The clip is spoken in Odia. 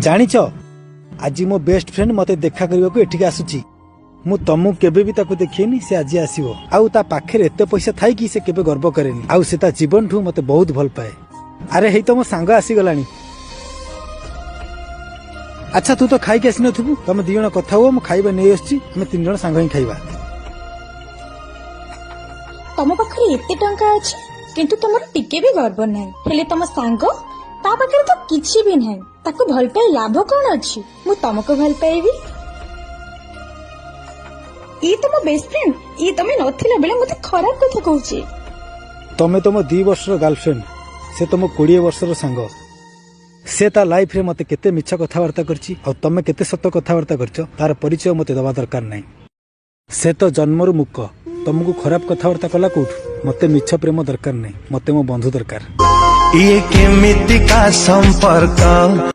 ଜାଣିଛ, ଆଜି ମୋ ବେଷ୍ଟ ଫ୍ରେଣ୍ଡ ମତେ ଦେଖା କରିବାକୁ ଏଠିକି ଆସୁଛି। ମୁଁ ତମକୁ କେବେ ବି ତାକୁ ଦେଖେଇନି। ସେ ଆଜି ଆସିବ। ଆଉ ତା ପାଖରେ ଏତେ ପଇସା ଥାଇକି ସେ କେବେ ଗର୍ବ କରେନି। ଆଉ ସେ ତା ଜୀବନଠୁ ମତେ ବହୁତ ଭଲ ପାଏ। ଆରେ, ହେଇ ତ ମୋ ସାଙ୍ଗ ଆସିଗଲାଣି। ଆଚ୍ଛା, ତୁ ତ ଖାଇକି ଆସିନଥିବୁ। ତମେ 2 ଜଣ କଥା ହୁଅ, ମୁଁ ଖାଇବା ନେଇ ଆସୁଛି। ଆମେ 3 ଜଣ ସାଙ୍ଗ ହିଁ ଖାଇବା। ତମ ପାଖରେ ଏତେ ଟଙ୍କା ଅଛି, କିନ୍ତୁ ତମର ଟିକେ ବି ଗର୍ବ ନାହିଁ। ହେଲେ ତମ ସାଙ୍ଗ, ତା ପାଖରେ ତ କିଛି ବି ନାହିଁ। ତାକୁ ଭଲ ପାଇ ଲାଭ କଣ ଅଛି? ମୁଁ ତମକୁ ଭଲ ପାଇବି। ଇଏ ତମ ବେଷ୍ଟ ଫ୍ରେଣ୍ଡ। ଇଏ ତମେ ନଥିଲା ବେଳେ ମତେ ଖରାପ କଥା କହୁଛି। ତମେ ତମ 2 ବର୍ଷର ଗାର୍ଲଫ୍ରେଣ୍ଡ, ସେ ତମ 20 ବର୍ଷର ସାଙ୍ଗ। ସେ ତା ଲାଇଫରେ ମତେ କେତେ ମିଛ କଥାବାର୍ତ୍ତା କରିଛି ଆଉ ତମେ କେତେ ସତ କଥାବାର୍ତ୍ତା କରିଛ, ତାର ପରିଚୟ ମତେ ଦେବା ଦରକାର ନାହିଁ। ସେ ତ ଜନ୍ମରୁ ମୂକ। ତମକୁ ଖରାପ କଥାବାର୍ତ୍ତା କଲା କୋଉଠୁ? ମତେ ମିଛ ପ୍ରେମ ଦରକାର ନାହିଁ। ମତେ ମୋ ବନ୍ଧୁ ଦରକାର। ଇଏ କେମିତିକା ସମ୍ପର୍କ?